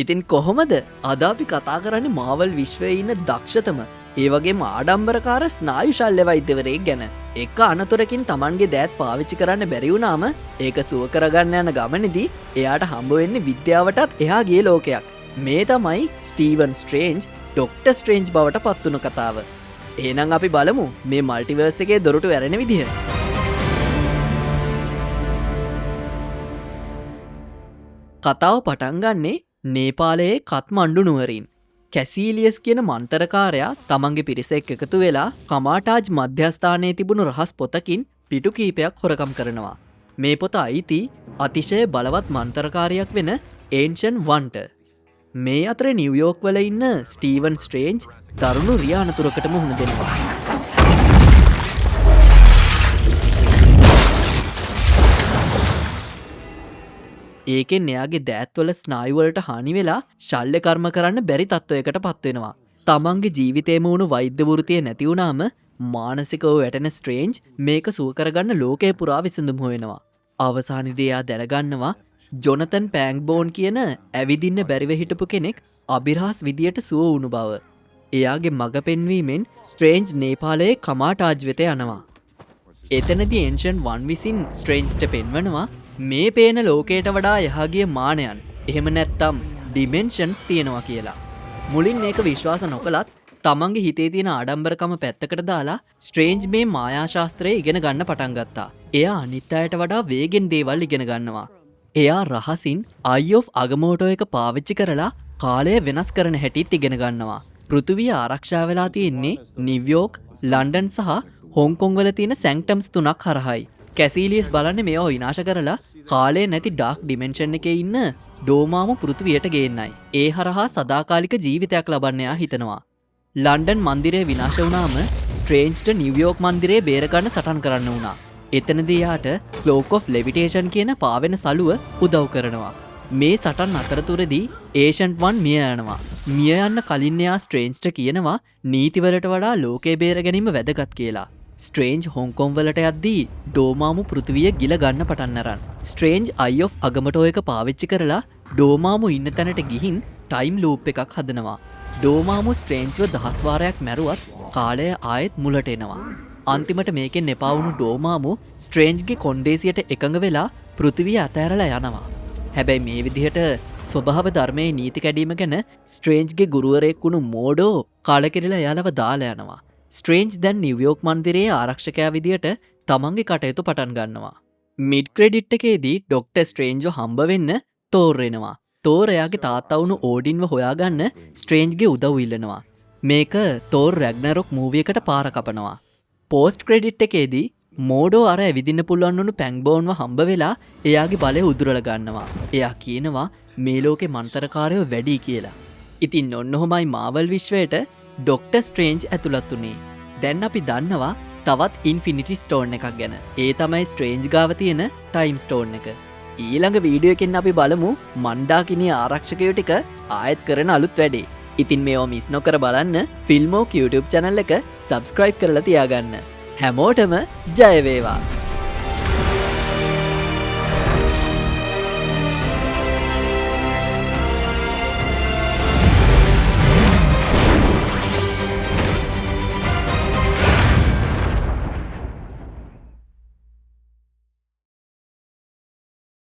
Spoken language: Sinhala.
ඉතින් කොහොමද අද අපි කතා කරන්නේ මාවල් විශ්වයේ ඉන්න දක්ෂතම ඒ වගේම ආඩම්බරකාර ස්නායු ශල්‍ය වෛද්‍යවරයෙක් ගැන. එක අනතුරකින් තමන්ගේ දෑත් පාවිච්චි කරන්න බැරි වුණාම ඒක සුව කරගන්න යන ගමනේදී එයාට හම්බ වෙන්නේ විද්‍යාවටත් එහා ගිය ලෝකයක්. මේ තමයි ස්ටීවන් ස්ට්‍රේන්ජ් ඩොක්ටර් ස්ට්‍රේන්ජ් බවට පත් වුණු කතාව. එහෙනම් අපි බලමු මේ මල්ටිවර්ස් එකේ දොරටු ඇරෙන විදිහ. කතාව පටන් ගන්නේ නේපාලයේ කත්මණ්ඩු නුවරින්. කැසීලියස් කියන මන්තරකාරයා තමන්ගේ පිරිස එක්ක එකතු වෙලා කමාටාජ් මධ්‍යස්ථානයේ තිබුණු රහස් පොතකින් පිටු කීපයක් හොරකම් කරනවා. මේ පොත අයිති අතිශය බලවත් මන්තරකාරයක් වෙන ඒන්ෂන් වන්ට. මේ අතරේ නිව්යෝක් වල ඉන්න ස්ටීවන් ස්ට්‍රේන්ජ් දරුණු රිය අනතුරකට මුහුණ දෙනවා. ඒකෙන් එයාගේ දෑත්වල ස්නායුවලට හානි වෙලා ශල්‍ය කර්ම කරන්න බැරි තත්ත්වයකට පත් වෙනවා. තමන්ගේ ජීවිතේම වුණු වෛද්‍ය වෘත්තිය නැති වුණාම මානසිකව වැටෙන ස්ට්‍රේන්ජ් මේක සුව කරගන්න ලෝකය පුරා විසඳුම් හොයනවා. අවසානයේදී එයා දැනගන්නවා ජොනතන් පැංග්බෝන් කියන ඇවිදින්න බැරිව හිටපු කෙනෙක් අභිරහස් විදියට සුව වුණු බව. එයාගේ මඟ පෙන්වීමෙන් ස්ට්‍රේන්ජ් නේපාලයේ කමාටාජ් වෙත යනවා. එතනදී ඒන්ෂන් වන් විසින් ස්ට්‍රේන්ජ්ට පෙන්වනවා මේ පේන ලෝකයට වඩා එහා ගිය මානයන්, එහෙම නැත්තම් ඩිමෙන්ෂන්ස් තියෙනවා කියලා. මුලින් මේක විශ්වාස නොකළත් තමන්ගේ හිතේ තියෙන ආඩම්බරකම පැත්තකට දාලා ස්ට්‍රේන්ජ් මේ මායා ශාස්ත්‍රය ඉගෙන ගන්න පටන් ගත්තා. එයා අනිත් අයට වඩා වේගෙන් දේවල් ඉගෙන ගන්නවා. එයා රහසින් Eye of Agamotto එක පාවිච්චි කරලා කාලය වෙනස් කරන හැටිත් ඉගෙන ගන්නවා. පෘථුවිය ආරක්ෂා වෙලා තියෙන්නේ නිව්යෝක්, ලන්ඩන් සහ හොංකොං වල තියෙන සැන්ක්ටම්ස් තුනක් හරහායි. කැසීලියස් බලන්නේ මේවා විනාශ කරලා කාලය නැති ඩාර්ක් ඩිමෙන්ෂන් එකේ ඉන්න ඩෝමාමු පෘථුවියට ගේන්නයි. ඒ හරහා සදාකාලික ජීවිතයක් ලබන්න එයා හිතනවා. ලන්ඩන් මන්දිරය විනාශ වුණාම ස්ට්‍රේන්ජ්ට නිව්යෝක් මන්දිරය බේරගන්න සටන් කරන්න වුණා. එතනදී එයාට ක්ලෝක් ඔෆ් ලෙවිටේෂන් කියන පාවෙන සලුව උදව් කරනවා. මේ සටන් අතරතුරදී ඒෂන්ට් වන් මිය යනවා. මිය යන්න කලින් එයා ස්ට්‍රේන්ජ්ට කියනවා නීතිවලට වඩා ලෝකය බේර ගැනීම වැදගත් කියලා. ස්ට්‍රේන්ජ් හොංකොං වලට යද්දී ඩෝමාමු පෘථිවිය ගිල ගන්න පටන් අරන්. ස්ට්‍රේන්ජ් Eye of Agamotto එක පාවිච්චි කරලා ඩෝමාමු ඉන්න තැනට ගිහින් ටයිම් ලූප් එකක් හදනවා. ඩෝමාමු ස්ට්‍රේන්ජ්ව දහස් වාරයක් මැරුවත් කාලය ආයෙත් මුලට එනවා. අන්තිමට මේකෙන් එපා වුණු ඩෝමාමු ස්ට්‍රේන්ජ්ගේ කොන්දේසියට එකඟ වෙලා පෘථිවිය අතෑරලා යනවා. හැබැයි මේ විදිහට ස්වභාව ධර්මයේ නීති කැඩීම ගැන ස්ට්‍රේන්ජ්ගේ ගුරුවරයෙක් වුණු මෝඩෝ කාලකිරිලා එයාලව දාලා යනවා. ස්ට්‍රේන්ජ් දැන් නිව්යෝක් මන්දිරයේ ආරක්ෂකයා විදියට තමන්ගේ කටයුතු පටන් ගන්නවා. මිඩ් ක්‍රෙඩිට් එකේදී ඩොක්ටර් ස්ට්‍රේන්ජ්ව හම්බ වෙන්න තෝර් එනවා. තෝර් එයාගේ තාත්තා වුණු ඕඩින්ව හොයාගන්න ස්ට්‍රේන්ජ්ගේ උදව් ඉල්ලනවා. මේක තෝර් රැග්නරොක් මූවි එකට පාර කපනවා. පෝස්ට් ක්‍රෙඩිට් එකේදී මෝඩෝ අර ඇවිදින්න පුළුවන් වුණු පැංග්බෝන්ව හම්බ වෙලා එයාගේ බලය උදුරලා ගන්නවා. එයා කියනවා මේ ලෝකේ මන්තරකාරයෝ වැඩි කියලා. ඉතින් ඔන්න ඔහොමයි මාවල් විශ්වයට ඩොක්ටර් ස්ට්‍රේන්ජ් ඇතුළත් වුණේ. දැන් අපි දන්නවා තවත් ඉන්ෆිනිටි ස්ටෝන් එකක් ගැන. ඒ තමයි ස්ට්‍රේන්ජ් ගාව තියෙන ටයිම් ස්ටෝන් එක. ඊළඟ වීඩියෝ එකෙන් අපි බලමු මන්දාකිනී ආරක්ෂකයෝ ටික ආයෙත් කරන අලුත් වැඩේ. ඉතින් මේවා මිස් නොකර බලන්න ෆිල්මෝක් YouTube channel එක subscribe කරලා තියාගන්න. හැමෝටම ජය වේවා.